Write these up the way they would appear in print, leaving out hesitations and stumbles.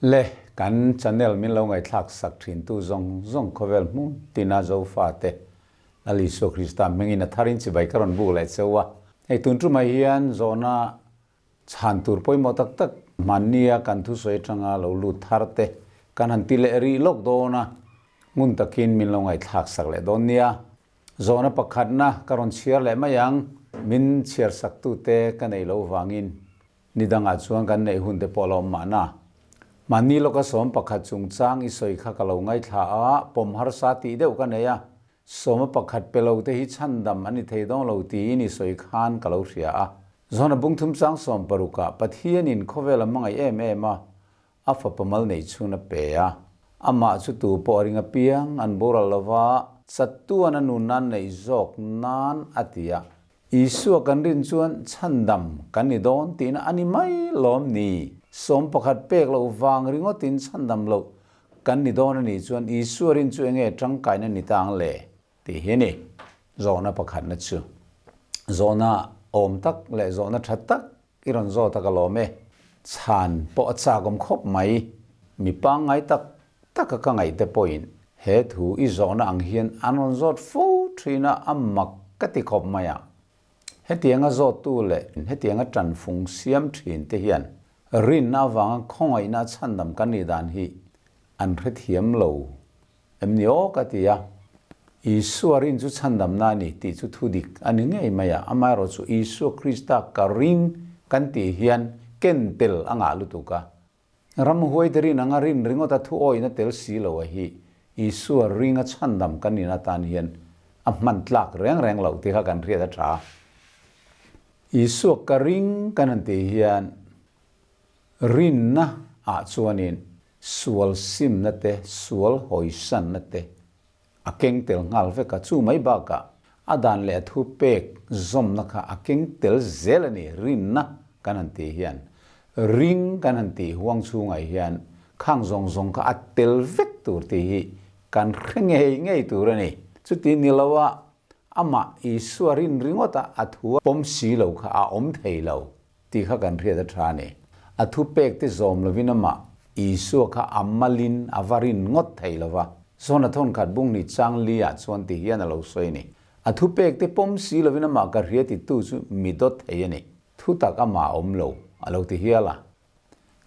Le kan channel min lo ngaihthlak sak thin tu zawng zawng khawvel hmun tina Zofate Lal Isua Krista hmingin a tharin chibai ka rawn buk leh cheu a. Hei tun tumah hian zawhna chhan tur pawimawh tak tak hmannia kan thusawi atanga lo lut thar te kan han ti leh rih lawk dawn a, ngun takin min lo ngaihthlak sak leh dawn nia. Zawhna pakhatna ka rawn chhiar leh mai ang, min chhiar saktute ka neih loh vangin Ni dangah chuan kan neih hun te pawh a lo awm mahna. Mahni lawka 11 chungchang i sawi kha ka lo ngaithla a, pawm harsa tih deuh ka nei a. Sawma pakhat pe lo te hi chhandam an ni thei dawng lo tiin i sawi khan ka lo hria a. Zawna bungthum chang 60 ah Pathianin khawvel a hmangaih em em a, a fapa mal neih chhun a pe a. Amah chu tu pawh a ring apiang an boral lova, chatuan a nun nan neih zawk nan a ti a. Isua kan rin chuan chhandam kan ni dawn tihna a ni mai lawm ni? 11 pek loh vang ringawtin chhandam loh kan ni dawn a nih chuan Isua rin chu enge tangkaina ni ta ang le? Tih hi a ni. Zawhna pakhatna chu zawhna awm tak leh zawhna tha tak i rawn zawt a ka lawm e. Chhan pawh a chak awm khawp mai. Mi pangngai tak taka ka ngaih te pawhin he thu i zawhna ang hian an rawn zawt fo thin a, a mak ka ti khawp mai a. Hetianga zawttu leh hetianga tanfung siam thin te hian rinna avanga khawngaihna a chhandam kan nih dan hi an hrethiam lo em ni aw ka ti a. Isua rin chu chhandamna a ni tih chu thu dik a ni ngei mai a, amaherawhchu Isua Krista ka ring kan tih hian ken tel a ngah lutuk a. Ramhuai te rin anga rin ringawt a thu awihna tel si lo a hi Isua ring a chhandam kan nin atan hian a hman tlak reng reng loh tih kha kan hriat a tha. Isua ka ring kan han tih hian rinna ah chuanin sual simna te, sual hawisanna te a keng tel nghal vek a, chu mai bakah a dan leh a thu pek zawmna kha a keng tel zel a ni, rinna kan han tih hian ring kan han tih huang chhungah hian khang zawng zawng kha a tel vek tur tih hi kan hre ngei ngei tur a ni. Chuti ni loa amah Isua rin ringawta a thu a pawm si lo kha a awm thei lo tih kha kan hriat a tha a ni. A thupek te zawm lovin amah Isua kha a malin a va rin ngawt thei lo va. Zawna thawnkhat bung ni chang li ah chuan ti hian a lo sawi a ni. A thupek te pawm si lovin amah ka hria titu chu mi dawt thei a ni. Thu tak amah a awm lo, a lo ti hial a.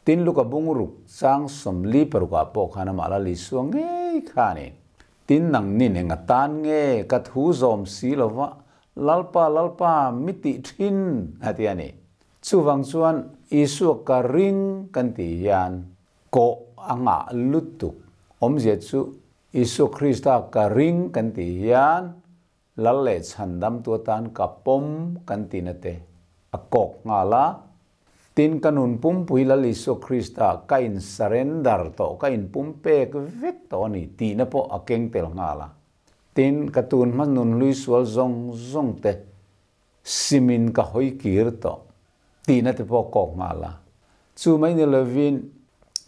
Tin Luka bung ruk chang 46 ah pawh khan amah Lal Isua ngei kha a ni. Tin nang nin eng atan nge ka thu zawm si lo va, Lalpa, Lalpa, mi tih thin, a ti a ni. Chuvang chuan Isua ka ring kan tih hian kawh a ngah lutuk. Awmzia chu Isua Krista ka ring kan tih hian Lal leh chhandamtu atan ka pawm kan tihna te a kawk nghal a. Tin, ka nun pumpui Lal Isua Krista ka in surrender tawh, ka in pumpek vek tawh a ni tihna pawh a keng tel nghal a. Tin, ka tun hma nun hlui sual zawng zawng te simin ka hawi kir tawh tihna te pawh a kawk nghal a. Chu mai ni lovin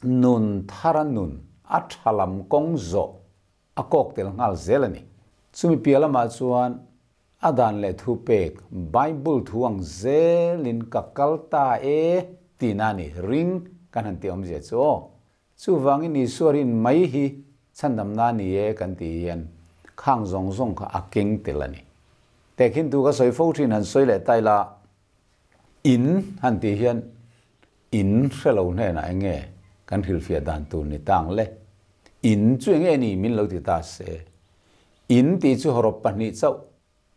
nun thara nun a tha lam kawng zawh a kawk tel nghal zel a ni. Chumi piah lamah chuan a dan leh thu pek Bible thu ang zelin ka kal ta e tihna a ni, ring kan han tih awmzia chu aw. Chuvangin Isua rin mai hi chhandamna a ni e kan tih hian khang zawng zawng kha a keng tel a ni. Tehkhin tu ka sawi fo thin han sawi leh ta ila, in han tih hian In hre lo hnenah eng nge kan hrilhfiah dan tur ni tang le? In chu eng nge ni min lo ti ta se? In tih chu hawrawp pahnih chauh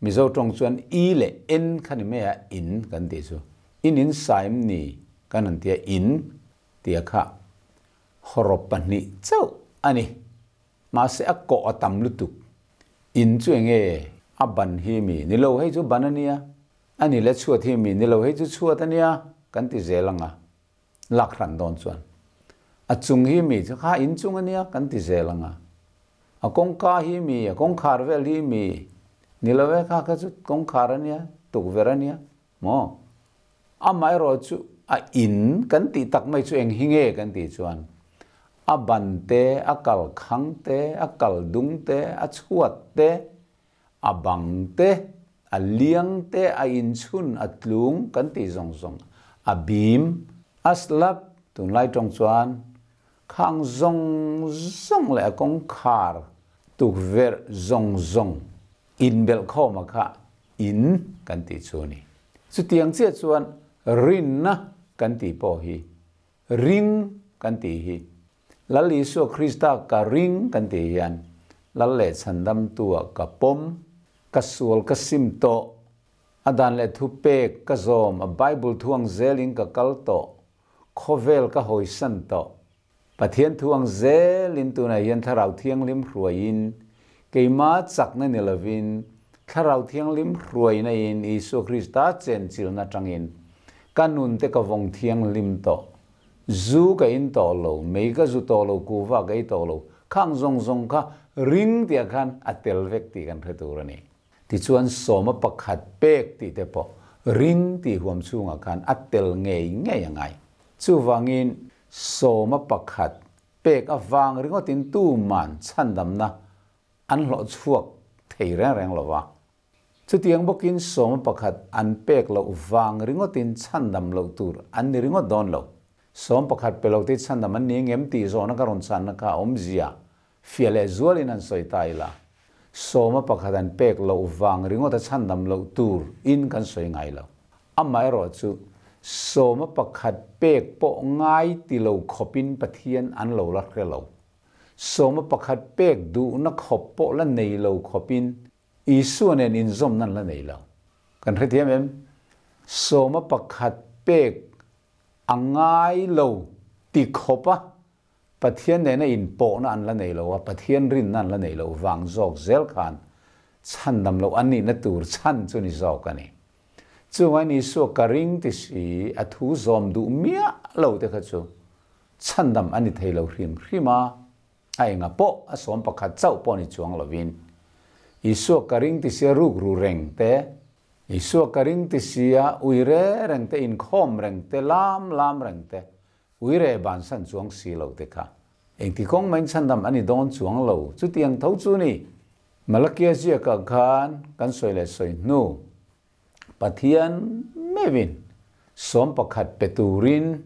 Mizo tawng chuan i leh en kha ni mai a, in kan tih chu. In in saim ni kan han tia in tia kha hawrawp pahnih chauh a ni. Mahse a kawh a tam lutuk. In chu eng nge a ban hi mi ni lo hei chu ban a nia. A ni le chhuat hi mi ni lo hei chu chhuat a nia kan ti zel ang a, lak hran dawn chuan a chung hi mi chu kha in chung a nia kan ti zel ang a, a kawngka hi mi a kawngkhar vel hi mi ni lo e kha kha chu kawngkhar a nia tukverh a nia maw amaherawh chu a in kan tih tak mai chu eng hi nge kan tih chuan a ban te a kal khang te a kal dung te a chhuat te A bang te, a liang te, a inchhun, a tlung kan tih zawng zawng, a bim, a slab, tunlai tawng chuan Khang zawng zawng leh a kawngkhar tukverh zawng zawng inbelh khawma kha in kan tih chu a ni. Chutiang chiah chuan rinna kan tih pawh hi ring kan tih hi Lal Isua Krista ka ring kan tih hian Lal leh Chhandamtua ka pawm, ka sual ka sim tawh, a dan leh thupek ka zawm, a Bible thu ang zelin ka kal tawh, khawvel ka hawisan tawh. Pathian thu ang zelin tunah hian Thlarau Thianghlim hruaiin, keima chakna ni lovin, Thlarau Thianghlim hruaina in Isua Krista chenchilna atangin ka nun te ka vawng thianghlim tawh. Zu ka in tawh lo, mei ka zu tawh lo, kuhva ka ei tawh lo, khang zawng zawng kha ring tih ah khan a tel vek tih kan hre tur a ni. Tichuan sawma pakhat pek tih te pawh ring tih huam chhungah khan a tel ngei ngei a ngai. Chuvangin sawma pakhat pek avang ringawtin tuman chhandamna an hlawh chhuak thei reng reng lo va. Chutiang bawkin sawma pakhat an pek loh vang ringawtin chhandam loh tur an ni ringawt dawn lo. Sawm pakhat pe lote chhandam an ni ngem tih zawhna ka rawn chhanna kha a awmzia fiah leh zualin an sawi ta ila. Sawma pakhat an pek loh vang ringawta chhandam loh tur in kan sawi ngai lo. Amaherawh chu sawma pakhat pek pawh ngai ti lo khawpin Pathian an lo la hre lo. Sawma pakhat pek duhna khawp pawh la nei lo khawpin Isua nen inzawmna an la nei lo. Kan hrethiam em? Sawma pakhat pek a ngai lo ti khawpa Pathian nena inpawhna an la nei lo a, Pathian rinna an la nei lo vang zawk zel khan chhandam loh an nihna tur chhan chu ni zawk a ni. Chungaiin Isua ka ring ti si, a thu zawm duh miah lo te kha chu chhandam a ni thei lo hrim hrim a, a enga pawh a sawm pakhat chauh pawh ni chuang lovin Isua ka ring ti sia rukru reng te, Isua ka ring ti sia ui re reng te, inkhawm reng te, lam lam reng te, Ui reh bansan chuang si lo te kha. Engti kawng maiin chhandam a ni dawn chuang lo. Chutiang tho chu ni. Malakia ziakah khan kan sawi leh sawi hnu Pathian meuhin sawm pakhat pe turin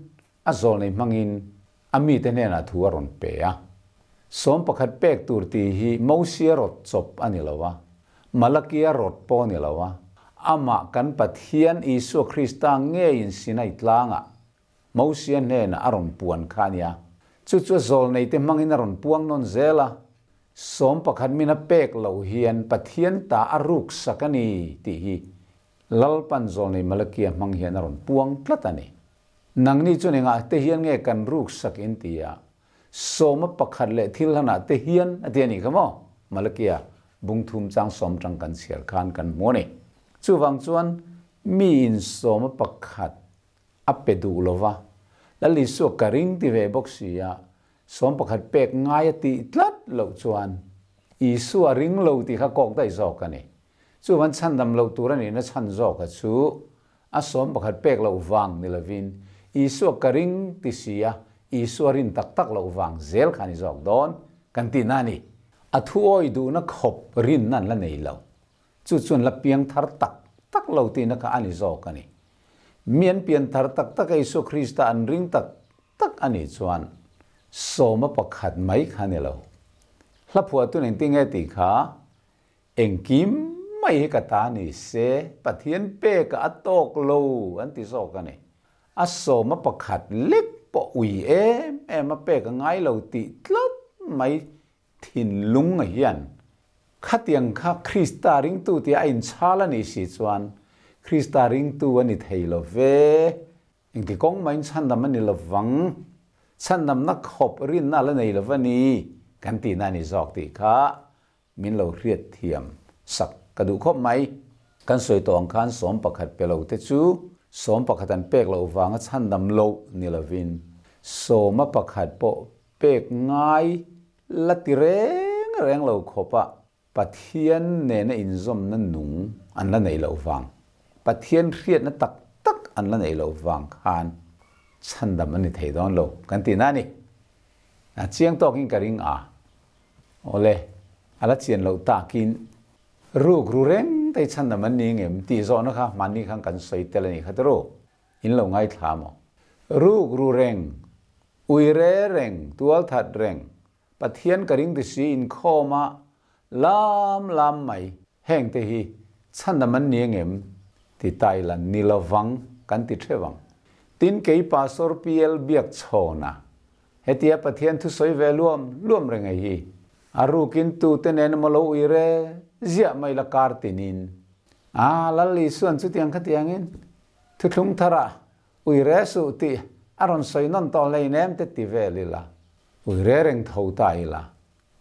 a zawlnei hmangin a mite hnenah thu a rawn pe a. Sawm pakhat pek tur tih hi Mosia rawt chawp a ni lo a, Malakia rawt pawh a ni lo a, amah kan Pathian Isua Krista ngeiin Sinai tlangah Mosia hnenah a rawn puan kha a nia. Chu chu a zawlneite hmangin a rawn puang nawn zel a, 11 min a pek loh hian Pathian ta a ruk sak a ni tih hi Lalpan zawlnei Malakia hmang hian a rawn puang tlat a ni. Nangni chuan engah te hian nge kan ruk sak in ti a, sawma pakhat leh thil hlanah te hian a ti a nih kha maw? Malakia bung thum chang sawm tang kan chhiar khan kan hmu a ni. Chuvang chuan miin sawma pakhat a pe duh lo va, Lal Isua ka ring ti ve bawk si a, 11 pek ngai a tih tlat loh chuan Isua ring lo tih kha kawk daih zawk a ni. Chuvan chhandam loh tur a nihna chhan zawka chu a 11 pek loh vang ni lovin Isua ka ring ti si a, Isua rin tak tak loh vang zel kha a ni zawk dawn kan tihna a ni. A thuawi duhna khawp rinna an la nei lo. Chu chuan la piang thar tak tak lo tihna kha a ni zawk a ni. Mi an pian thar tak tak a Isua Krista an ring tak tak a nih chuan sawma pakhat mai kha a ni lo. Hla phuahtun engtinge tih kha engkim mai hi ka ta ni se Pathian pekah a tawk lo an ti zawk a ni. A sawma pakhat lek pawh ui em em a pek a ngai lo tih tlat mai Thinlung hian khatiang kha Krista ringtu tia a inchhal a nih si chuan Krista ringtu a ni thei lo ve. Engti kawng mahin chhandam a ni lo vang. Chhandamna khawp rinna a la nei lo va ni kan tihna a ni zawk tih kha min lo hriat thiam sak ka duh khawp mai. Kan sawi tawh ang khan 11 pe lo te chu 11 an pek loh vanga chhandam loh ni lovin sawma pakhat pawh Pek ngai la ti reng reng lo khawpa Pathian nena inzawmna nung an la nei loh vang, Pathian hriatna tak tak an la nei loh vang khan chhandam an ni thei dawn lo kan tihna a ni. A chiang tawkin ka ring a, awle, a la chian loh takin ruk ru reng te hi chhandam an ni ngem tih zawhna kha hmanni khan kan sawi tel a ni kha tawrh. In lo ngaithla maw? Ruk ru reng. Uire reng, tualthat reng, Pathian ka ring ti si inkhawm a lam lam mai. Heng te hi chhandam an ni angem? Ti ta ila ni lovang kan ti theuh ang. Tin kei Pastor PL biak chhawn a, hetia Pathian thusawi ve luam luam reng ei hi a rukin tute nen emaw lo uire ziah mai la kar tinin a Lal Isuan chutiang khatiangin thuthlung tharah Uire suh tih a rawn sawi nawn tawh hleinem te ti vel ila, uire reng tho ta ila,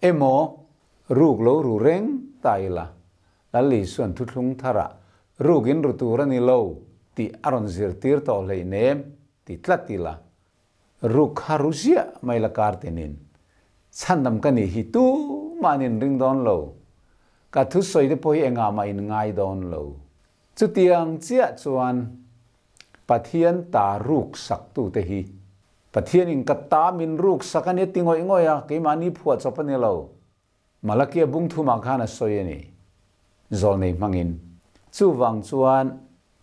emaw ruk lo ru reng ta ila, Lal Isuan thuthlung tharah ruk in ru tur a ni lo tih a rawn zirtir tawh hleinem ti tlat ila, ruk kha ru ziah mai la kar tinin chhandam ka nih hi tumah an inring dawn lo, ka thusawi te pawh hi engah mah in ngai dawn lo. Chutiang chiah chuan Pathian ta ruk saktute hi Pathianin ka ta min ruk sak a nia ti ngawih ngawih a, keimahni phuah chawp a ni lo. Malakia bung thumah khan a sawi a ni, zawlnei hmangin. Chuvang chuan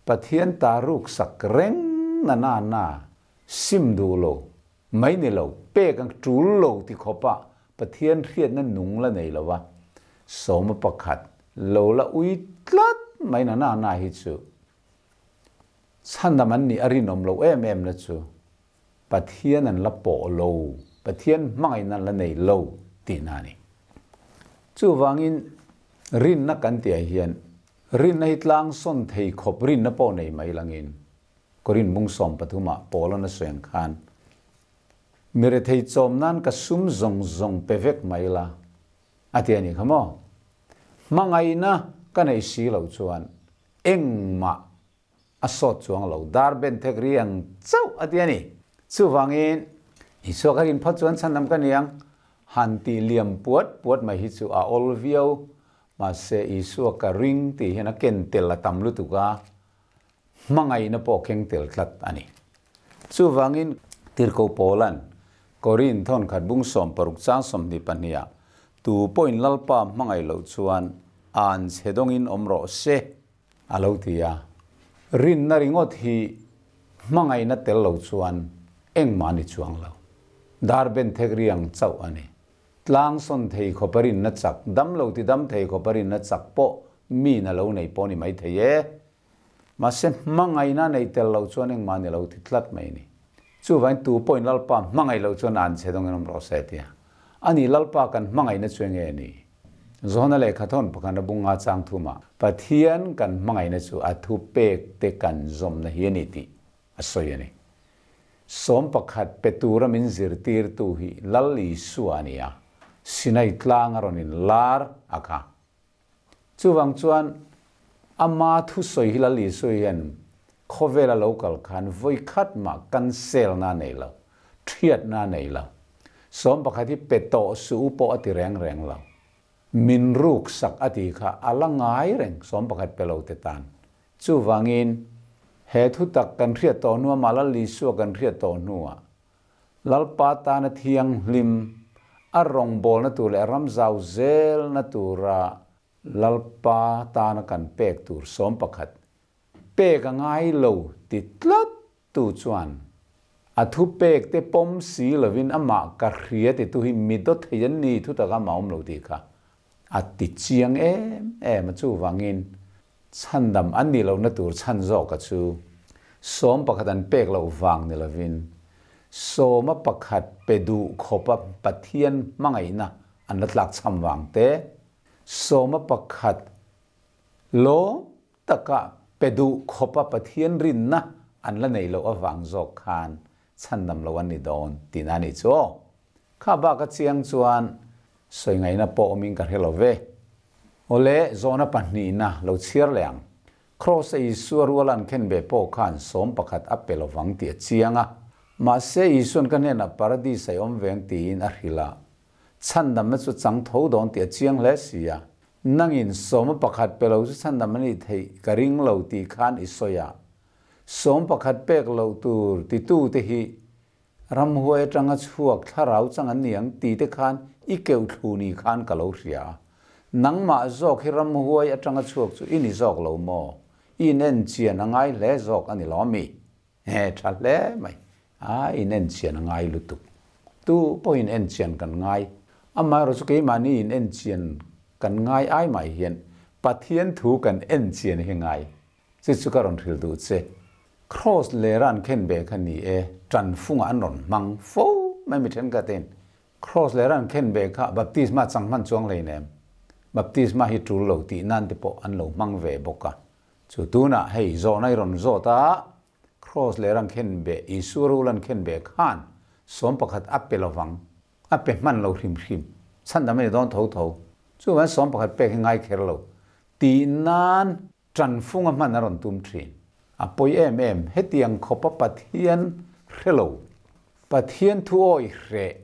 Pathian ta ruk sak reng na na na sim duh lo, mai ni lo, pek ang tul lo ti khawpa Pathian hriatna nung la nei lo a, sawma pakhat lo la ui tlat mai na na na hi chu Chhandam an nih a rinawm loh em em na chu Pathian an la pawh lo, Pathian hmangaihna an la nei lo tihna a ni. Chuvangin rinna kan tihah hian rinna hi tlang sawn thei khawp rinna pawh nei mai langin Korin bung 13 ah Paul-a'n a sawi ang khan mi rethei chawm nan ka sum zawng zawng pe vek mai la a ti a ni kha maw? Hmangaihna ka neih si loh chuan Engmah a sawt chuang lo, dar ben thek ri ang chauh a ti a ni. Chuvangin, Isua ka rin phawt chuan chhandam ka ni ang, han tih liam puat puat mai hi chu a awl viau, mahse Isua ka ring tih hian a ken tel a tam lutuk a, hmangaihna pawh keng tel tlat a ni. Chuvangin, Tirhkoh Paula'n Korin thawnkhat bung 60 chang 22 ah tu pawhin Lalpa hmangaih loh chuan an chhe dawngin awm rawh se a lo ti a. Rinna ringawt hi hmangaihna tel lo chuan engmah ni chuang lo. Dar ben thek riang chauh a ni. Tlang sawn thei khawpa rinna chak, dam lo ti dam thei khawpa rinna chak pawh mi na lo nei pawh ni mai thei e. Mahse hmangaihna nei tel lo chuan engmah ni lo ti tlat mai ni. Chuvain tu pawhin Lalpa hmangaih loh chuan an chhe dawngin awm rawh se tia. Ani Lalpa kan hmangaihna chu enge ni? Johana lehkha thawn pakhat a bunga chang thumah Pathian kan hmangaihna chu a thupek te kan zawmna hi a ni tih a sawi a ni. 11 pe tura min zirtirtu hi Lal Isua a ni a, Sinai tlang a rawn inlar a kha. Chuvang chuan ama thusawi hi Lal Isua hian khawvela lo kal khan vawi khat mah cancelna a nei lo, thiatna a nei lo. 11 hi pe tawh suh u pawh a ti reng reng lo. Min ruk sak a ti kha a la ngai reng 11 pe lo te tan. Chuvangin he thutak kan hriat tawh hnuah mah Lal Isua kan hriat tawh hnuah Lalpa tana thianghlim, a rawngbawlna tur leh ram zau zelna tura Lalpa tana kan pek tur 11 pek a ngai lo ti tlat tu chuan a thu pek te pawm si lovin amah ka hria ti tu hi mi dawt thei an ni thu taka amah awm lo tih kha a ti chiang em em a. Chuvangin chhandam an nih lohna tur chhan zawka chu 11 an pek loh vang ni lovin 11 pe duh khawpa Pathian hmangaihna an la tlak chham vang te, 11 lawm taka pe duh khawpa Pathian rinna an la nei loh avang zawk khan chhandam lo an ni dawn tihna a ni chu aw. Kha bak a chiang chuan sawi ngaihna pawh awmin ka hre lo ve. Awle, zawhna pahnihna lo chhiar leh ang. Kraws a Isua rual an khen ve pawh khan 11 a pe lovang tih a chiang a. Mahse, Isuan ka hnenah Paradis a i awm veng tiin a hrilh a. Chhandamna chu chang tho dawn tih a chiang hle si a. Nangin 11 pe lo chu chhandam a nih theih ka ring lo tih khan i sawi a. 11 pek loh tur titute hi Ramhuai atanga chhuak thlarau chang an ni ang ti te khan i keuh thlu ni khan ka lo hria a. Nangmah zawk hi ramhuai atanga chhuak chu i ni zawk lo maw? I inen chian a ngai hle zawk a ni lo ami? He, tha hle mai. A, inen chian a ngai lutuk. Tu pawhin en chian kan ngai. Amaherawhchu keimahni in en chian kan ngai ai mai hian Pathian thu kan en chian hi ngai. Chu chu ka rawn hrilh duh che. Kraws lera an khen ve kha ni e, tanfungah an rawn hmang fo mai mi thenkhatin. Kraws lera an khen ve kha baptisma chang hman chuang hleinem. Baptisma hi tul lo tih nan te pawh an lo hmang ve bawk a. Chu tunah hei zawhna i rawn zawt a, Kraws lera an khen ve, Isua rul an khen ve khan 11 a pe lovang. A pe hman lo hrim hrim. Chhandam a ni dawn tho tho. Chuvan 11 pek hi ngai kher lo tih nan Tanfung a hman a rawn tum thin. A pawi em em, hetiang khawpa Pathian hre lo, Pathian thu awi hreh,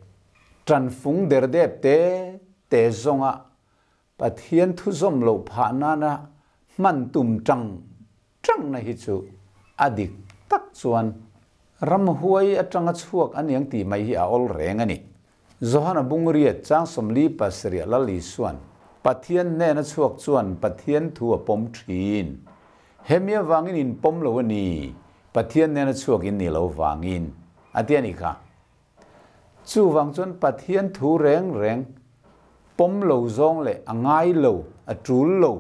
tanfung derdep te te zawnga Pathian thu zawm loh phah nana hman tum tang tangna hi chu a dik tak chuan ramhuai atanga chhuak aniang tih mai hi a awl reng a ni. Johana Bungriat chang 47 Lal Isuan, Pathian hnena chhuak chuan Pathian thu a pawm thin. Hemi avangin in pawm lo a ni, Pathian hnena chhuak in ni lo vangin, a ti a nih kha. Chuvang chuan Pathian thu reng reng pawm lo zawng leh a ngai lo, a tul lo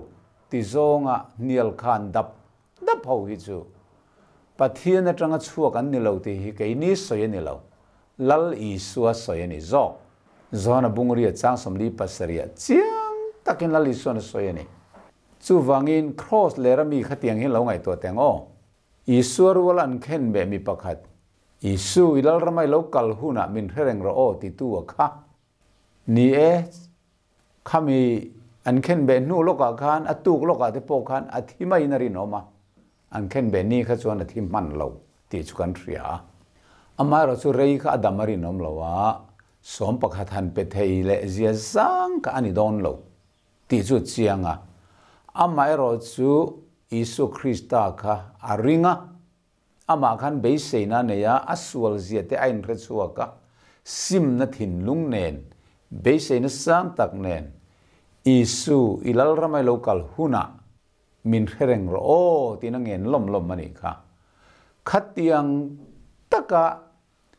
ti zawnga hnial khan dap dap ho hi chu Pathian atanga chhuak an ni lo tih hi keini sawi a ni lo, Lal Isua sawi a ni zawk. Johana Bungria chang 47 chiang takin Lal Isuan a sawi a ni. Chuvangin Kraws lera mi khatiang hi lo ngaihtuah teng aw. Isua rual an khen beh mi pakhat, Isu i Lalrama i lo kal hunah min hre reng rawh aw titu a kha. Ni e, Khami an khen beh hnu lawkah khan, a tuk lawkah te pawh khan a thi maiin a rinawm a, an khen beh ni kha chuan a thi hman lo tih chu kan hria a. Amaherawh chu rei kha a dam a rinawm lo a, 11 han pe thei leh zia zang kha a ni dawn lo tih chu a chiang a. Amaherawh chu Isua Krista kha a ring a, Amah khan beiseina a nei a, a sual zia te a inhre chhuak a, simna thinlung nen, beiseina sang tak nen, Isu, i Lalramai lo kal hunah min hre reng rawh aw tiin a ngen lawm lawm a nih kha. Khatiang taka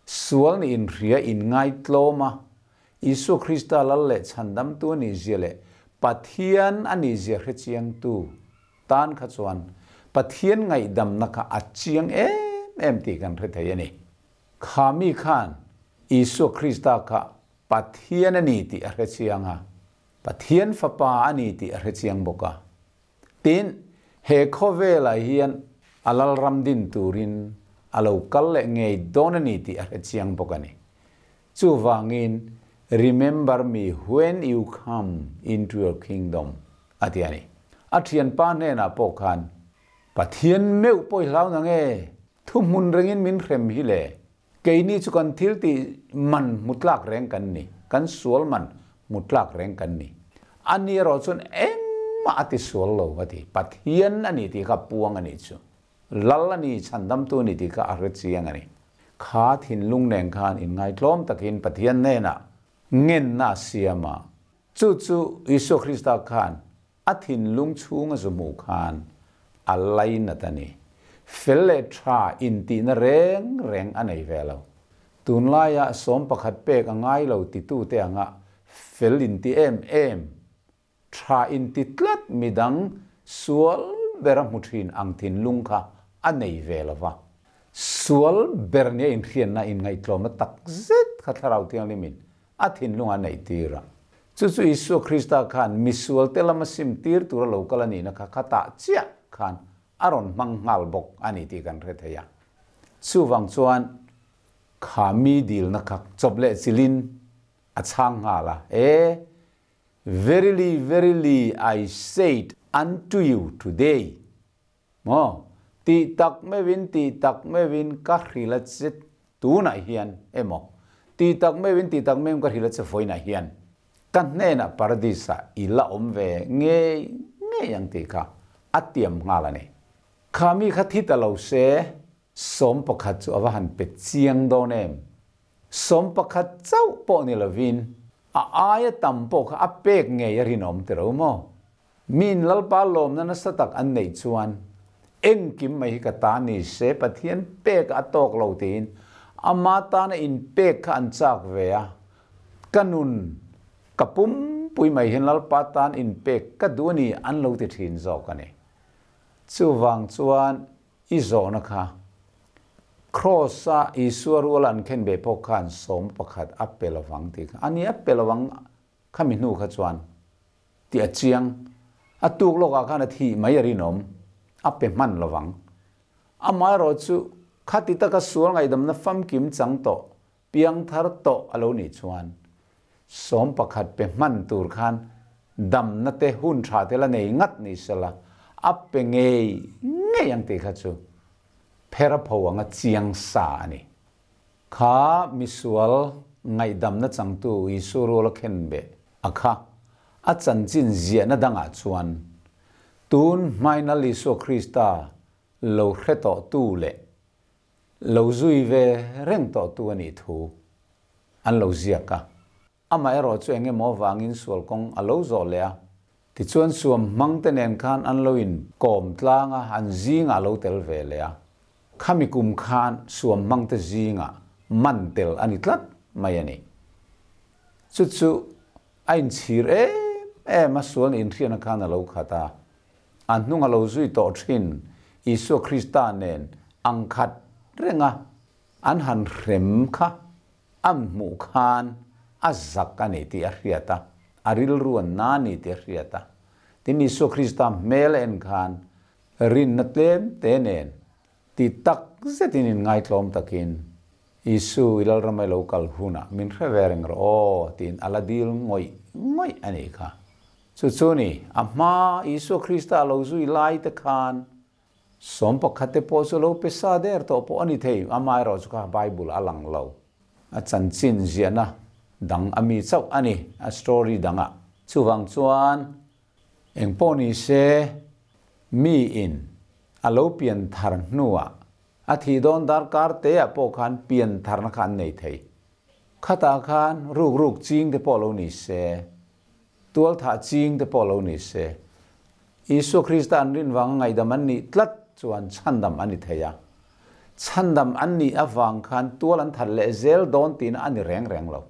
sual nih inhria inngaitlawm a, Isua Krista Lal leh Chhandamtu a nih zia leh Pathian a nih zia hre chiangtu tan kha chuan Pathian ngaihdamna kha a chiang em em tih kan hre thei a ni. Kha mi khan Isua Krista kha Pathian a ni tih a hre chiang a, Pathian Fapa a ni tih a hre chiang bawk a. Tin, he khawvelah hian a Lalram din turin a lo kal leh ngei dawn a ni tih a hre chiang bawk a ni. Chuvangin, Remember me when you come into your kingdom, a ti a ni. A thianpa hnenah pawh khan, Pathian meuh pawh i hlau nang e, thuhmun rengin min hrem hi le. Keini chu kan thil tih man hmu tlak reng kan ni, kan sual man hmu tlak reng kan ni. A ni erawh chuan engmah a ti sual lo, a ti. Pathian a ni tih kha puang a nih chu. Lal a ni, chhandamtu a ni tih kha a hre chiang a ni. Kha thinlung nen khan inngaitlawm takin Pathian hnenah ngenna a siam a. Chu chu Isua Krista khan a thinlung chhunga zu hmuh khan a lainat a ni. Fel leh tha intihna reng reng a nei ve lo. Tunlaia 11 pek a ngai lo titute anga fel inti em em Tha inti tlat midang sual ber a hmu thin ang thinlung kha a nei ve lo va. Sual ber nia inhriatna inngaihtlawmna tak zet kha Thlarau Thianghlimin a thinlung a neih tir a. Chu chu Isua Krista khan misualte lama sim tir tura lo kal a nihna kha khatah chiah khan a rawn hmang nghal bawk a ni tih kan hre thei a. Chuvang chuan kha mi dilna kha chawp leh chilhin a chhang nghal a, E! Verily, verily, I said unto you today, maw, tih tak meuhin, tih tak meuhin ka hrilh a che tunah hian emaw, tih tak meuhin, tih tak meuhin ka hrilh a che vawiinah hian, ka hnenah Paradis-ah i la awm ve ngei ngei ang tih kha a tiam nghal a ni. Kha mi kha thi ta lo se, 11 chu a va han pe chiang dawn em? 11 chauh pawh ni lovin a aia tam pawh kha a pek ngei a rinawm ti ro maw? Miin Lalpa lawmna nasa tak an neih chuan engkim mai hi ka ta ni se Pathian pek a tawk lo tiin Ama tana inpek kha an chak ve a, ka nun ka pumpui mai hian Lalpa tan inpek ka duh a ni an lo ti thin zawk a ni. Chuvang chuan i zawhna kha Kraws-a Isua ruala an khen ve pawh khan 11 a pe lovang tih kha a ni, a pe lovang khami hnu kha chuan tih a chiang. A tuk lawkah khan a thih mai a rinawm, a pe hman lovang. Amaherawhchu khati taka sual ngaihdamna famkim chang tawh, piangthar tawh a lo nih chuan 11 pe hman tur khan damna te hun tha te la nei ngat ni sela a pe ngei ngei ang tih kha chu phera pho anga chiang sa a ni. Kha misual ngaihdamna changtu Isua ruala khenbeh a kha a chanchin ziahna dangah chuan tun hmainal Isua Krista lo hre tawhtu leh lo zui ve reng tawhtu a nih thu an lo ziak a. Amaherawh chu eng emaw vangin sual kawng a lo zawh leh a. Tichuan suam hmang te nen khan an lo in kawm tlang a, an zingah a lo tel ve leh a. Khami kum khan suam hmang te zingah man tel a ni tlat mai a ni. Chu chu a inchhir em em a, sual nih inhriatna khan a lo khat a. A hnung a lo zui tawh thin Isua Krista nen ang khat renga an han hrem kha an hmuh khan a zak a ni tih a hriat a, a rilru a na ni tih a hriat a. Tin, Isua Krista hmel a en khan rinna tlem te nen ti tak zetin inngaitlawm takin, Isu, i Lalram ai lo kal hunah min hre ve reng rawh aw, tiin a la dil ngawih ngawih a nih kha. Chu chu ni, a hma Isua Krista a lo zui lai te khan 11 te pawh chu lo pe sa der tawh pawh a ni thei, amaherawhchu kha Bible a lang lo. A chanchin ziahna dang a mi chauh a ni, a story dangah. Chuvang chuan engpawh ni se, miin a lo pian thar hnuah a thih dawn darkar teah pawh khan pian tharna kha an nei thei. Khatah khan ruk ruk ching te pawh lo ni se, tualthah ching te pawh lo ni se, Isua Krista an rin vanga ngaihdam an nih tlat chuan chhandam a ni thei a. Chhandam an nih avang khan tual an that leh zel dawn tihna a ni reng reng lo.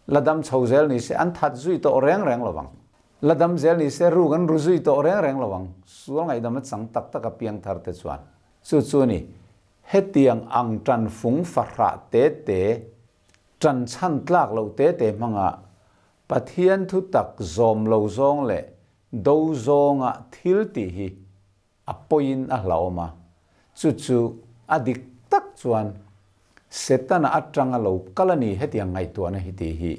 La dam chho zel ni se an that zui tawh reng reng lo vang. La dam zel ni se ruk an ru zui tawh reng reng lo vang. Sual ngaihdam a chang tak tak a piang thar te chuan. Chu chu ni, hetiang ang tan fung fahrah te te, tan chhan tlak loh te te hmanga Pathian thu tak zawm lo zawng leh do zawnga thil tih hi a pawiin a hlauhawm a, chu chu a dik tak chuan Setana atanga lo kal a ni hetiang ngaihtuahna hi tih hi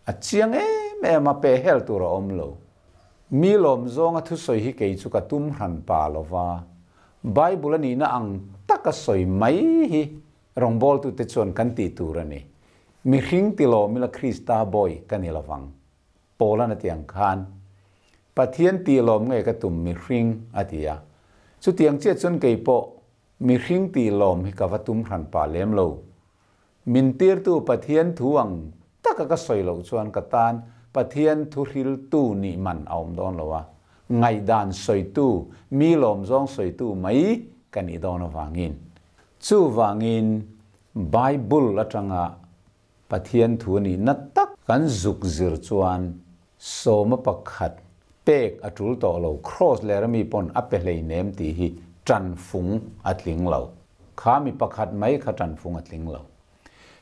a chiang em em a, pehhel tur a awm lo. Mi lawm zawnga thusawi hi kei chu ka tum hran pa lo va, Bible a nihna ang taka sawi mai hi rawngbawltute chuan kan tih tur a ni. Mihring ti lawm ila Krista bawi ka ni lovang. Paula'n a ti ang khan, Pathian tih lawm nge ka tum mihring a ti a. Chutiang chiah chuan kei pawh mihring tih lawm hi ka va tum hran pah lem lo. Min tirtu Pathian thu ang taka ka sawi loh chuan ka tan Pathian thu hriltu nih man a awm dawn lo a, ngaihdan sawitu, mi lawm zawng sawitu mai ka nih dawn avangin. Chuvangin Bible atanga Pathian thu nih na tak kan zuk zir chuan 11 pek a tul tawh lo, Kraws leh rami pawn a pe hlei nem tih hi tan fung a tling lo. Kha mi pakhat mai kha tan fung a tling lo.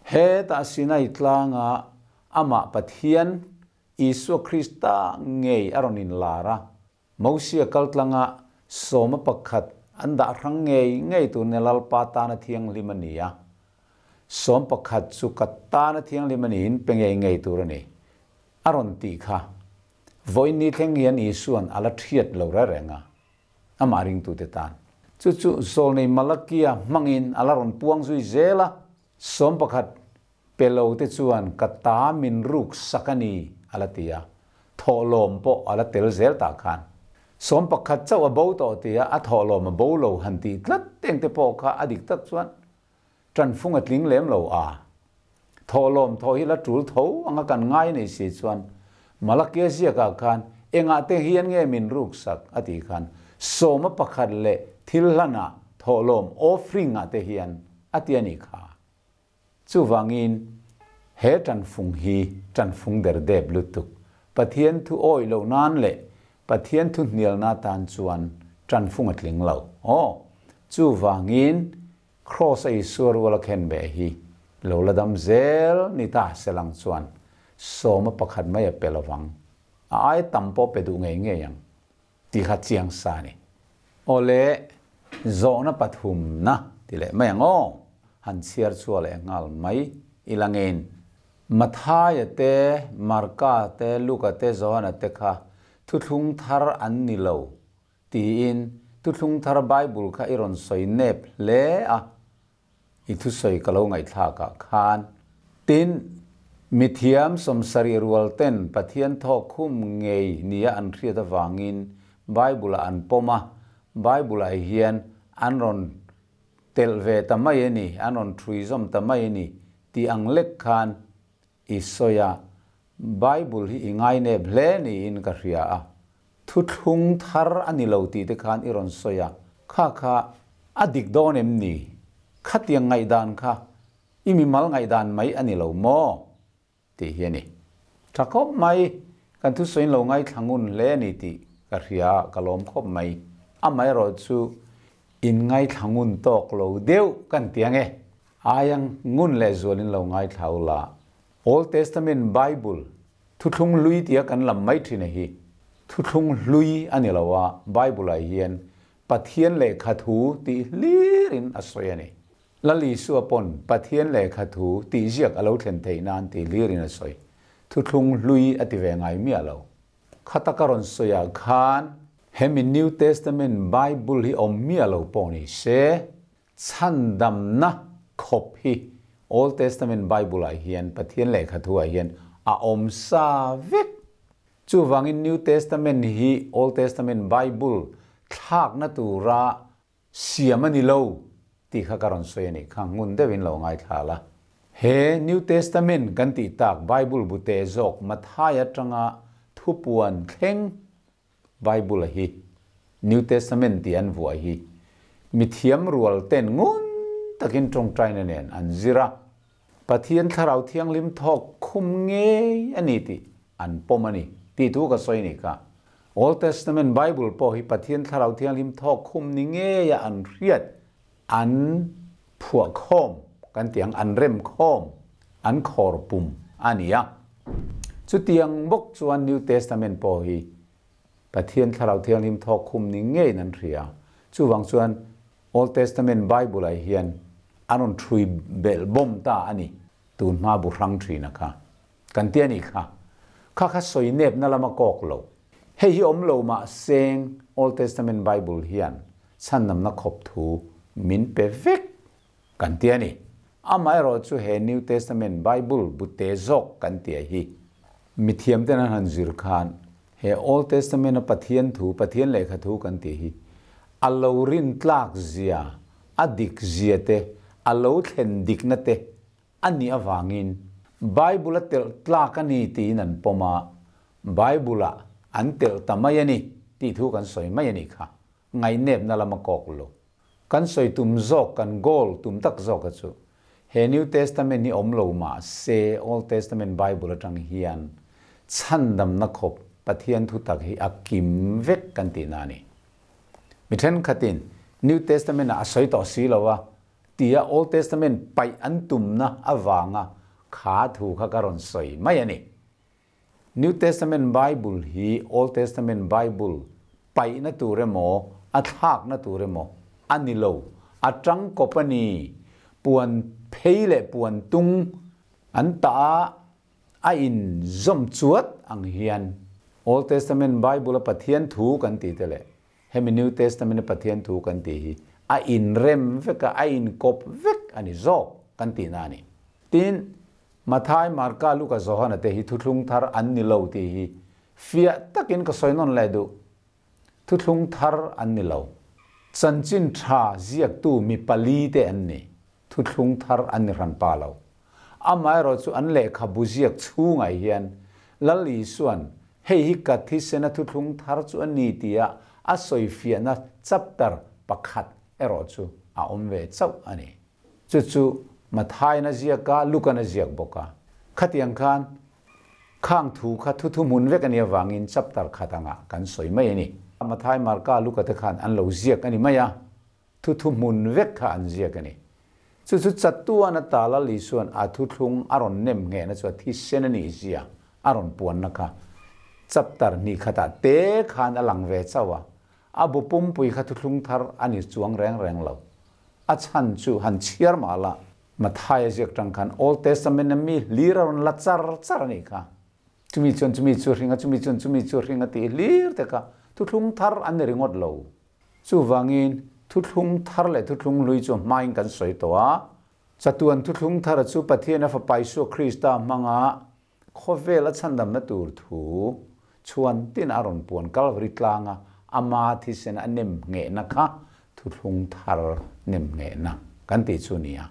Hetah Sinai tlanga amah Pathian Isua Krista ngei a rawn inlar a, Mosia kaltlanga 11 an dah hrang ngei ngei tur ni Lalpa tana thianghlim a ni a. 11 chu ka tana thianghlim a niin pe ngei ngei tur a ni. A rawn tih kha. Vawiin ni thleng hian Isua'n a la thiat lo reng reng a, amah ringtute tan. Chu chu Zawlnei Malakia hmangin a la rawn puang zui zel a, 11 Pe lo te chuan ka ta min ruk sak a ni, a la ti a. Thawhlawm pawh a la tel zel tah khan. 11 chauh a bo tawh tia a thawhlawm a bo lo han tih tlat eng te pawh kha a dik tak chuan tanfung a tling lem lo a. Thawhlawm thaw hi la tul tho anga kan ngai nei si chuan Malakia ziakah khan engah te hian nge min ruk sak a tih khan 11 leh thil hlanah thawhlawm offering ah te hian a ti a nih kha. Chuvangin he tanfung hi tanfung der dep lutuk Pathian thu awih loh nan leh Pathian thu hnialna tan chuan tanfung a tling lo. Aw, chuvangin Kraws a Isua ruala khen beh hi lo la dam zel ni ta selang chuan sawma pakhat mai a pe lovang. A ai tam pawh pe duh ngei ngei ang tih kha chiang sa a ni. Aw le, zawhna pathumna ti leh mai ang aw, han chhiar chhuah leh nghal mai i la ngein. Mathaia te, Marka te, Luka te, Johana te kha thuthlung thar an ni lo tiin thuthlung thar Bible kha i rawn sawi nep hle a, I thusawi ka lo ngaihthlakah khan. Tin, mithiam sawmsarih rual ten Pathian thawk khum ngei nia an hriat avangin Bible-ah an pawm a, Bible-ah hian an rawn telh ve ta mai a ni, an rawn ṭhui zawm ta mai a ni tih ang lek khan i sawi a, Bible hi i ngainep hle niin ka hria a, thuthlung thar a ni lo tih te khan i rawn sawi a, kha kha a dik dawn em ni? Khatiang ngaihdan kha i mimal ngaihdan mai a ni lo maw? tih hi a ni. Tha khawp mai, kan thusawiin lo ngaithla ngun hle a ni tih ka hria a, ka lawm khawp mai. Amaherawhchu inngaithla ngun tawk lo deuh kan ti ang e. Aia ngun leh zualin lo ngaithla u la. Old Testament Bible, Thuthlung Hlui tia kan lam mai thin a hi, Thuthlung Hlui a ni lo a, Bible-ah hian Pathian lehkha thu tih hlirin a sawi a ni. Lal Isua pawn Pathian lehkha thu tih ziak a lo thlen theih nan tih hlirin a sawi. Thuthlung Hlui a ti ve ngai miah lo. Khata ka rawn sawiah khan hemi New Testament Bible hi awm miah lo pawh ni se, Chhandamna khawp hi Old Testament Bible-ah hian Pathian lehkha thuah hian a awm sa vek. Chuvangin New Testament hi Old Testament Bible thlakna tura siam a ni lo tih kha ka rawn sawi a nih kha, ngun deuhin lo ngaithla la. He New Testament kan tih tak Bible bute zawk Mathai atanga thupuan thleng Bible hi New Testament tih an vuah hi mithiam rual ten ngun takin tawngtaina nen an zir a, Pathian Thlarau Thianghlim thawk khum ngei a ni tih an pawm a ni tih thu ka sawi nih kha. Old Testament Bible pawh hi Pathian Thlarau Thianghlim thawk khum ni ngeia an hriat, an phuah khawm kan tih ang, an rem khawm, an khawr pum a ni a. Chutiang bawk chuan New Testament pawh hi Pathian Thlarau Thianghlim thawk khum ni ngeiin an hria. Chuvang chuan Old Testament Bible-ah hian an rawn thui belh bawm ta a ni. Tun hma bu hrang thin a kha. Kan ti a nih kha. Kha kha sawi nepna lama kawk lo. Hei hi awm lo mah seng Old Testament Bible hian chhandamna khawp thu min pe vek kan ti a ni. Amaherawhchu he New Testament Bible bute zawk kan tia hi mithiam ten an han zir khan he Old Testament a Pathian thu, Pathian lehkha thu kan tih hi a lo rin tlak zia, a dik zia te, a lo thlen dikna te a nih avangin Bible a telh tlak a ni tiin an pawm a, Bible ah an telh ta mai a ni tih thu kan sawi mai a nih kha. Ngaihnepna lama kawk lo. Kan sawi tum zawk, kan goal tum tak zawk a chu he New Testament hi awm lo mah se Old Testament Bible atang hian chhandamna khawp Pathian thutak hi a kim vek kan tihna a ni. Mi thenkhatin New Testament ah a sawi tawh si lo a tia Old Testament paih an tumna avanga kha thu kha ka rawn sawi mai a ni. New Testament Bible hi Old Testament Bible paihna tur emaw, a thlakna tur emaw a ni lo. A tangkawp a ni. Puan phei leh puan tung an tah a, a inzawm chuat ang hian Old Testament Bible a Pathian thu kan tih te leh hemi New Testament a Pathian thu kan tih hi a inrem vek a, a inkawp vek a ni zawk kan tihna a ni. Tin, Mathai, Marka, Luka, Johana te hi thuthlung thar an ni lo tih hi fiah takin ka sawi nawn leh duh. Thuthlung thar an ni lo. Chanchin tha ziaktu mi pali te an ni. Thuthlung thar an ni hran pa lo. Amaherawhchu an lehkhabu ziak chhungah hian Lal Isua'n hei hi ka thisena thuthlung thar chu a ni tia a sawi fiahna chapter pakhat erawh chu a awm ve chauh a ni. Chu chu. Matthai'n a ziak a, Luka'n a ziak bawk a. Khatiang khan khang thu kha thu thuhmun vek a nih avangin chapter khat angah kan sawi mai a ni. Matthai, Marka, Luka te khan an lo ziak a ni mai a, thu thuhmun vek kha an ziak a ni. Chu chu chatuan ata Lal Isua'n a thuthlung a rawn nem nghehna chu a thisen a nih zia a rawn puanna kha chapter hnih khatah te khan a lang ve chauh a, a bu pumpui kha thuthlung thar a ni chuang reng reng lo. A chhan chu han chhiar mah la, Matthai a ziak tang khan Old Testament a mi hlir a rawn la char char a nih kha. Chumi chuan chumi chu hring a, chumi chuan chumi chu hring a tih hlir te kha thuthlung thar an ni ringawt lo. Chuvangin thuthlung thar leh thuthlung hlui chu hmain kan sawi tawh a. Chatuan thuthlung thar chu Pathian a Fapa Isua Krista hmanga Khawvel a chhandamna tur thu chhuan tin a rawn puan Kalvari tlanga ama thisen a nem nghehna kha thuthlung thar nem nghehna kan tih chu nia.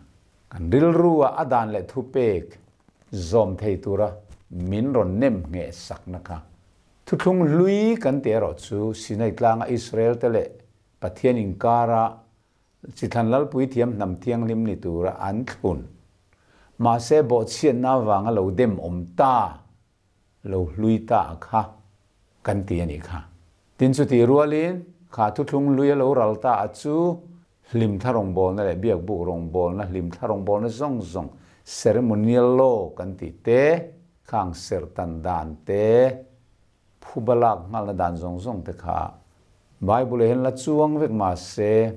Kan rilrua a dan leh thupek zawm thei tura min rawn nem ngheh sakna kha thuthlung hlui kan tih erawh chu Sinai tlanga Israel te leh Pathian inkara Chithlan Lalpui thiam hnam thianghlim ni tura an thlun. Mahse bawhchhiatna avanga lo dem awm ta, lo hlui ta a kha kan ti a nih kha. Tin chutih rualin kha thuthlung hlui a lo ral ta a chu hlimthla rawngbawlna leh biakbuk rawngbawlna, hlimthla rawngbawlna zawng zawng, ceremonial law kan tih te, khang serhtan dan te, Phuba lak nghalna dan zawng zawng te kha Bible ah hian la chuang vek mah se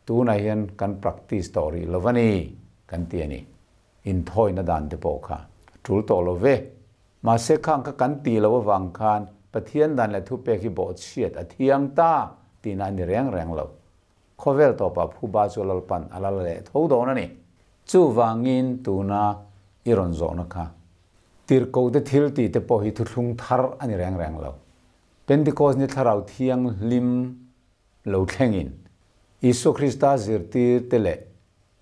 tunah hian kan practice tawh rih lo va ni kan ti a ni. Inthawina dan te pawh kha a tul tawh lo ve. Mahse khang kha kan tih loh avang khan Pathian dan leh thupek hi bawhchhiat a thiang ta tihna a ni reng reng lo. Khawvel tawpah phuba chu Lalpan a la la leh tho dawn a ni. Chuvangin tuna i rawn zawhna kha Tirhkoh te thil tih te pawh hi thuthlung thar a ni reng reng lo. Pentecost ni Thlarau Thianghlim lo thlengin Isua Krista zirtir te leh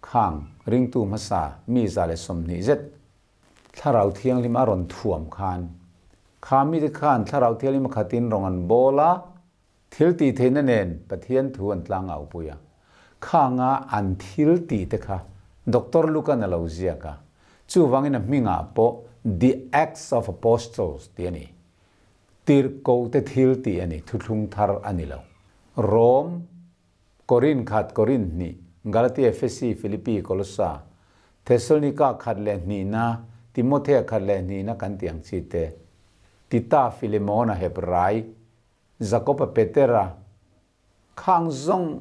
khang ringtu hmasa mi 120 zet Thlarau Thianghlim a rawn thuam khan kha mite khan Thlarau Thianghlim a khatin rawng an bawl a, thil tih theihna nen Pathian thu an tlang au pui a. Khanga an thil tih te kha Doctor Lukan a lo ziak a, chuvangin a hmingah pawh The Acts of Apostles tih a ni. Tirhkoh te thil tih a ni, thuthlung thar a ni lo. Rom, Korin khat, Korin hnih, Galatia, Efesi, Filipi, Kolosa, Thesalonika khat leh hnihna, Timothea khat leh hnihna kan tih ang chi te, Tita, Filemona, Hebrai, Jakoba, Petera, Khang zawng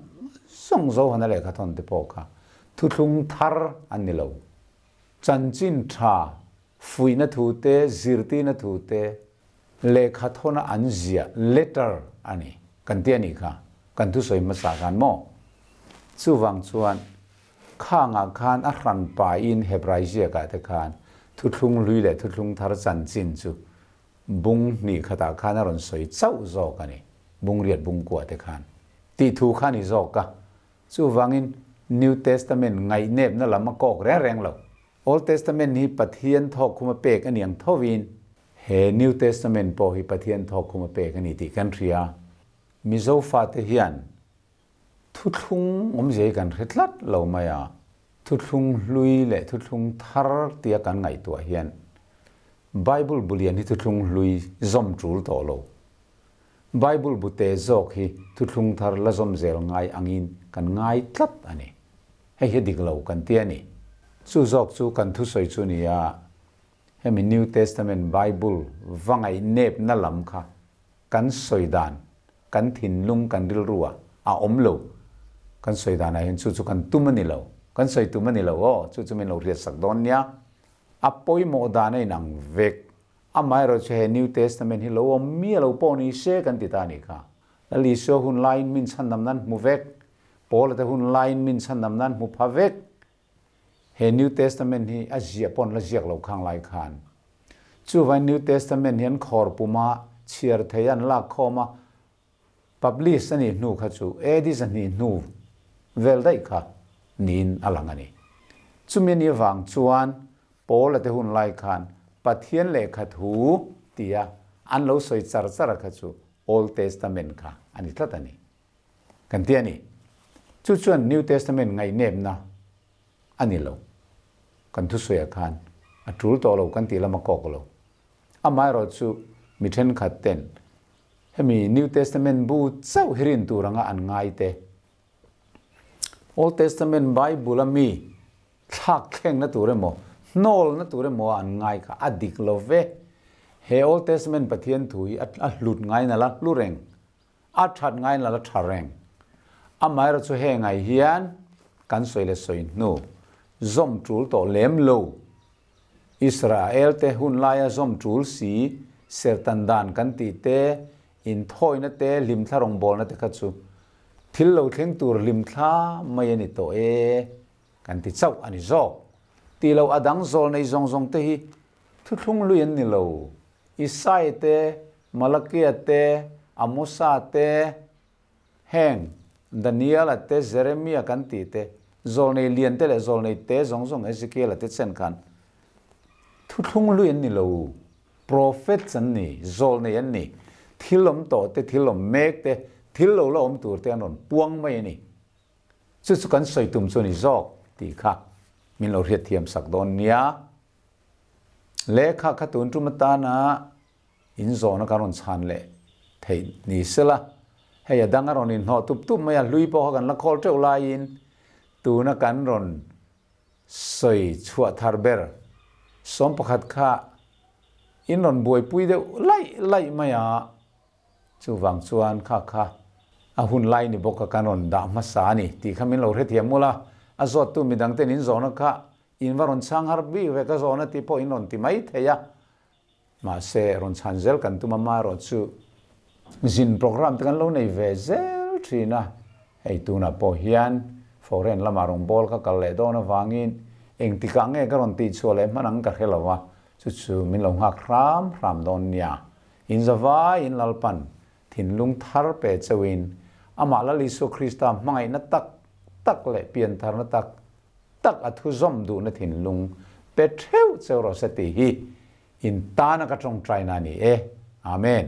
zawng Zohana lehkha thawn te pawh kha thuthlung thar an ni lo. Chanchin tha, fuihna thu te, zirtirna thu te, lehkha thawna an ziah, letter, a ni. Kan ti a nih kha, kan thusawi hmasa khan maw? Chuvang chuan khangah khan a hran pain Hebrai ziakah te khan thuthlung hlui leh thuthlung thar chanchin chu Bung hnih khatah khan a rawn sawi chauh zawk a ni, bung riat bung kua te khan. Tih thu kha a ni zawk a. Chuvangin New Testament ngaihnepna lam a kawk reng reng lo. Old Testament hi Pathian thawkkhuma pek a ni ang thovin he New Testament pawh hi Pathian thawkkhuma pek a ni tih kan hria. Mizo fate hian thuthlung awmzia hi kan hre tlat lo mai a, thuthlung hlui leh thuthlung thar tia kan ngaihtuah hian Bible bu lian hi thuthlung hlui zawm tul tawh lo. Bible bu te zawk hi thuthlung thar la zawm zel ngai angin kan ngai tlat a ni. Hei hi dik lo kan ti a ni. Chu zawk chu kan thusawi chu ni a, hemi New Testament Bible va ngaihnepna lam kha kan sawi dan, kan thinlung, kan rilru ah a awm lo. Kan sawi danah hian chu chu kan tum a ni lo. Kan sawi tum a ni lo aw, chu chu min lo hriatsak dawn nia. A pawimawh dan a inang vek. Amaherawhchu he New Testament hi lo awm mi a lo pawh ni se kan ti ta a nih kha. Lal Isua hun laiin min chhandam nan hmu vek. Paula te hun laiin min chhandam nan hmu pha vek. He New Testament hi a ziah pawh an la ziak lo khang lai khan. Chuvain New Testament hi an khawr puma chhiar thei a an lak khawm a, Publish a nih hnu kha chu AD 200 hnu vel daih kha niin a lang a ni. Chumi a nih avang chuan Paula te hun lai khan Pathian lehkha thu tia an lo sawi char char a kha chu Old Testament kha a ni tlat a ni. Kan ti a ni. Chu chuan New Testament ngaihnepna a ni lo. kan thusawiah khan a tul tawh lo kan tih lam a kawk lo. Amaherawhchu mi thenkhat ten hemi New Testament bu chauh hi rin tur anga an ngai te, Old Testament Bible a mi thlak thlengna tur emaw, hnawlna tur emaw a an ngai kha a dik lo ve. He Old Testament Pathian thu hi a hlut ngain a la hlu reng, a that ngain a la tha reng. Amaherawhchu heng ai hian kan sawi leh sawi hnu zawm tul tawh lem lo. Israel te hun laia zawm tul si sertan dan kan tih te, inthawina te, hlimthla rawngbawlna te kha chu thil lo thleng tur hlimthla mai a ni tawh e kan ti chauh a ni zawk. Tih loh a dang zawl nei zawng zawng te hi thuthlung lui an ni lo. Isai te, Malakia te, Amosa te, Heng, Daniela te, Jeremia kan tih te, zawlnei lian te leh zawlnei te zawng zawng Ezekiela te chen khan thuthlung lui an ni lo, prophets an ni, zawlnei an ni, thil awm tawh te, thil awm mek te, thil lo la awm tur te an rawn puang mai a ni. Chu chu kan sawi tum chu a ni zawk tih kha min lo hriatthiam sak dawn nia. Lehkha kha tun tum atana In zawhna kan rawn chhan leh theih ni sela, hei a dang a rawn inhnawh tup tup mai a, hlui pawh kha kan la khawl teuh laiin tuna kan rawn sawi chhuah thar ber 11 kha in rawn buaipui deuh laih laih mai a, chuvang chuan kha kha a hun lai ni bawk a kan rawn dah hmasa a ni tih kha min lo hrethiam mul a, a zawttu midangten in zawhna kha in va rawn chhang har bik ve ka zawhna tih pawh in rawn ti mai thei a. Mahse, rawn chhan zel kan tum a, marawh chu zin programme te kan lo nei ve zel thin a, hei tunah pawh hian foreign lamah rawngbâwl ka kal leh dawn avangin engtikah nge ka rawn tihchhuah leh hman ang ka hre lo a, chu chu min lo nghak hram hram dawn nia. Inzavaiin Lalpan thinlung thar pe chauhin amah Lal Isua Krista hmangaihna tak tak leh piantharna tak tak a thu zawm duhna thinlung pe theuh cheu rawh se tih hi in tana ka tawngtaina a ni e. Amen.